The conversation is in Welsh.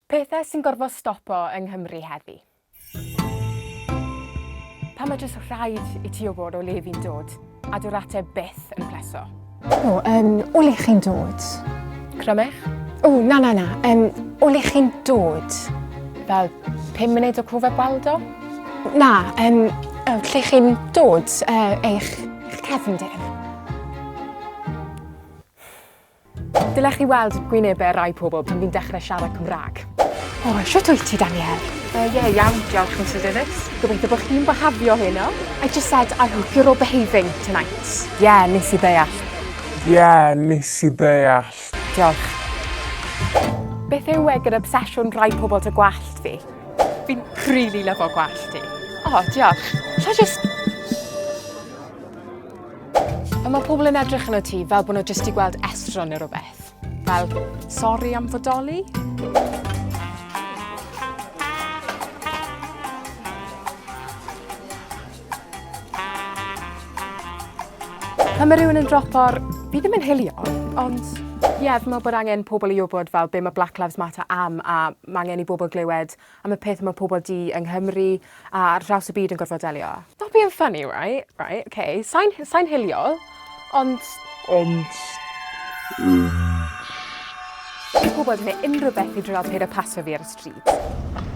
Pethau sy'n gorfod stopo yng Nghymru heddi. Pan mae jyst rhaid i ti wybod o le fi'n dod, a dyw'r ateb byth yn pleso. O, um, o le chi'n dod? Crymych? O, na, na, na. Um, o le chi'n dod? Fel 5 munud o Cwfa Gwaldo? Na, um, lle chi'n dod, uh, eich, eich cefndir. Dylech chi weld gwynebau rai pobl pan fi'n dechrau siarad Cymraeg. O, shwt wyt ti, Daniel? Ie, uh, yeah, iawn, diolch, Mrs Davies. Gobeithio bod chi'n byhafio heno. I just said I hope you're all behaving tonight. Ie, yeah, nes i ddeall. Ie, yeah, nes i ddeall. Diolch. Beth yw e gyda obsesiwn rai pobl 'da gwallt fi? Fi'n rili lyfo gwallt ti. O, oh, diolch. Shall I just... A mae pobl yn edrych arno ti fel bod nhw jyst 'di gweld estron neu rhywbeth. Fel, sori am fodoli? Pan mae rhywun yn dropo'r... Fi ddim yn hiliol, ond ie, yeah, fi'n meddwl bod angen pobl i wybod fel be mae Black Lives Matter am a mae angen i bobl glywed am y peth mae pobl du yng Nghymru a ar draws y byd yn gorfod delio. Not being funny, right? Right, okay. Sain, sain hiliol, ond... Ond... Fi'n gwybod neu unrhyw beth i drio peidio paso fi ar y stryd.